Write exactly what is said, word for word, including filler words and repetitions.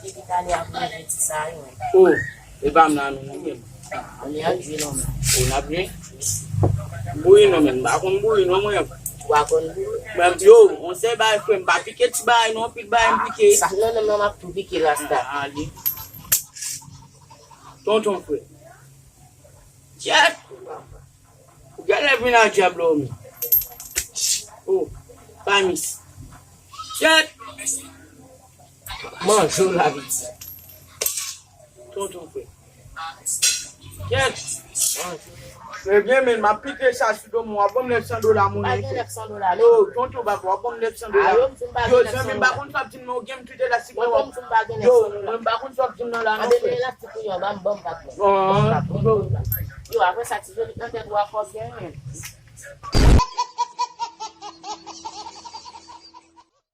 Ki vit ale ap manje ti sa yo. Oh, e pa m la non, mwen menm. Ah, ann al jwe non, men. Ou n ap jwe? Bouyi non, men. M pa konn bouyi non, mwen. Ou pa konn bouyi? Mwen, yo, on sèl bagay, frè, m pa pike ti bagay non, pil bagay m pike. Sa nan men m nan, m ap tou pike rasta. Ah, ale. Tonton frè. Kyèt! Ou genlè vin ak dyab la ou menm. Oh, pa mis. Kyèt! Manje w la vit. Tonton frè. Kyèt! Manje. Ebyen, men, m ap pike sa sou do mwen. W ap ban m nèf san dola, moun. Pa gen nèf san dola, non. Yo, tonton, papa, w ap ban m nèf san dola. A, yo, m di m pa gen nèf san dola. Yo, zanmi, m pa konn sa w ap di m, men w gen m tout elastik nan w ap. Yo, mwen, m pa konn sa w ap di m nan la, non, frè. Anben, men elastik ou yo, ban m, ban m, patwon. Ban m, patwon. Yo, apre sa, ti joli nan tèt ou a kòb genyen.